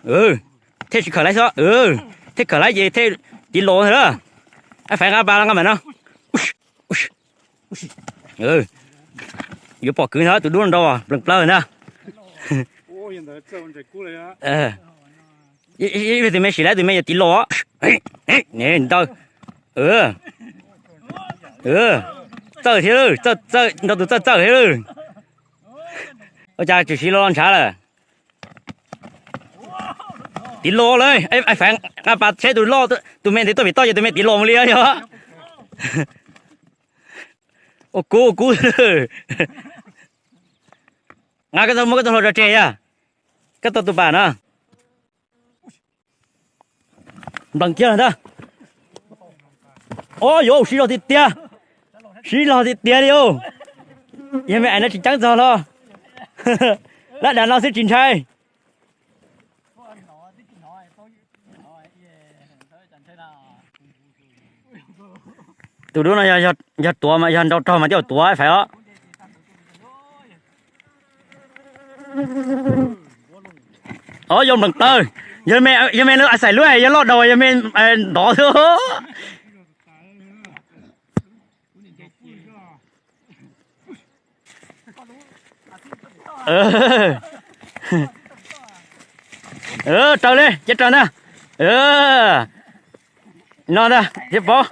Thiaj tsis khawm laib xwb, thiaj khawm laib ces thiaj tiv los ntag. Ab, fais nqa pas los nqa mam no. Yuav pom kwv ntag, tus dub nrau nplees plaws ntag. Tus me sim laib tus me yuav tiv los. Ntawd. Txawj thiab, nrau tus txawj txawj thiab. Ua cas tsis siv los ntshav lawm? Tiv los lawm, fais nqa pas saib tus loj, tus me ntev tuaj pem toj ces tus me tiv los mus li yog. Ua kub ua kub. Nqa koj tau muab koj tau hlau tso tseg yog koj tau tus pas no. Nplees kiag lawm ntag. Ob, yuav siv zog tiag tiag, siv zog tiag tiag li os. Yog me ais no tsis ceeb txog los, lab dav no xwb tsis ntshai. Tus dub no yog tuav mas yog nrau rog mas thiaj tuav fais os. Ob, yog nplees tawg, yog me xais luaj yog loj daus yog me ntov xwb. Raws li ces raws ntag. No ntag thiaj paub.